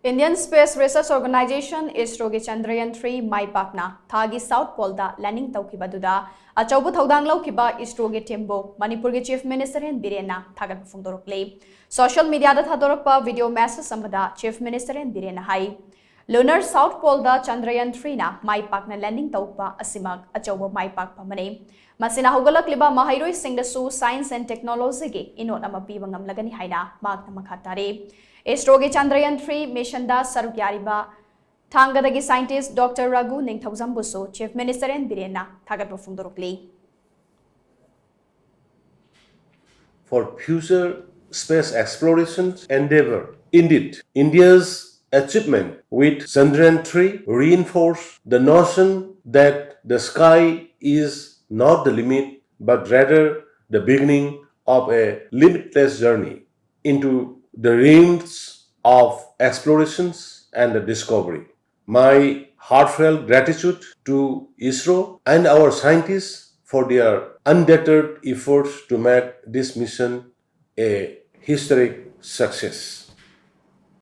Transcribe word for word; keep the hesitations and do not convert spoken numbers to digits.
Indian Space Research Organisation, ISROꯒꯤ Chandrayaan three ꯃꯥꯏ ꯄꯥꯛꯅ ꯊꯥꯒꯤ South Poleꯗ landing ꯇꯧꯈꯤꯕ ꯑꯗꯨꯗ ꯑꯆꯧꯕ ꯊꯧꯗꯥꯡ ꯂꯧꯈꯤꯕ ISROꯒꯤ teamꯕꯨ ꯃꯅꯤꯄꯨꯔꯒꯤ Chief Minister N Birenꯅ ꯊꯥꯒꯠꯄ ꯐꯣꯡꯗꯣꯔꯛꯂꯤ꯫ Social mediaꯗ ꯊꯥꯗꯣꯔꯛꯄ video message ꯑꯃꯗ Chief Minister N Birenꯅ ꯍꯥꯏ, Lunar South Poleꯗ Chandrayaan threeꯅ ꯃꯥꯏ ꯄꯥꯛꯅ landing ꯇꯧꯕ ꯑꯁꯤꯃꯛ ꯑꯆꯧꯕ ꯃꯥꯏ ꯄꯥꯛꯄ ꯑꯃꯅꯤ꯫ ꯃꯁꯤꯅ ꯍꯧꯒꯠꯂꯛꯂꯤꯕ ꯃꯍꯩꯔꯣꯏꯁꯤꯡꯗꯁꯨ science and technologyꯒꯤ ꯏꯅꯣꯠ ꯑꯃ ꯄꯤꯕ ꯉꯝꯂꯒꯅꯤ ꯍꯥꯏꯅ ꯃꯍꯥꯛꯅ ꯃꯈꯥ ꯇꯥꯔꯤ꯫ ISROꯒꯤ Chandrayaan three missionꯗ ꯁꯔꯨꯛ ꯌꯥꯔꯤꯕ ꯊꯥꯡꯒꯗꯒꯤ scientist Doctor ꯔꯘꯨ ꯅꯤꯡꯊꯧꯖꯝꯕꯨꯁꯨ Chief Minister N Birenꯅ ꯊꯥꯒꯠꯄ ꯐꯣꯡꯗꯣꯔꯛꯂꯤ꯫ For future space exploration endeavor. Indeed, India's achievement with Chandrayaan three reinforce the notion that the sky is not the limit, but rather the beginning of a limitless journey into the realms of explorations and the discovery. My heartfelt gratitude to ISRO and our scientists for their undeterred efforts to make this mission a historic success.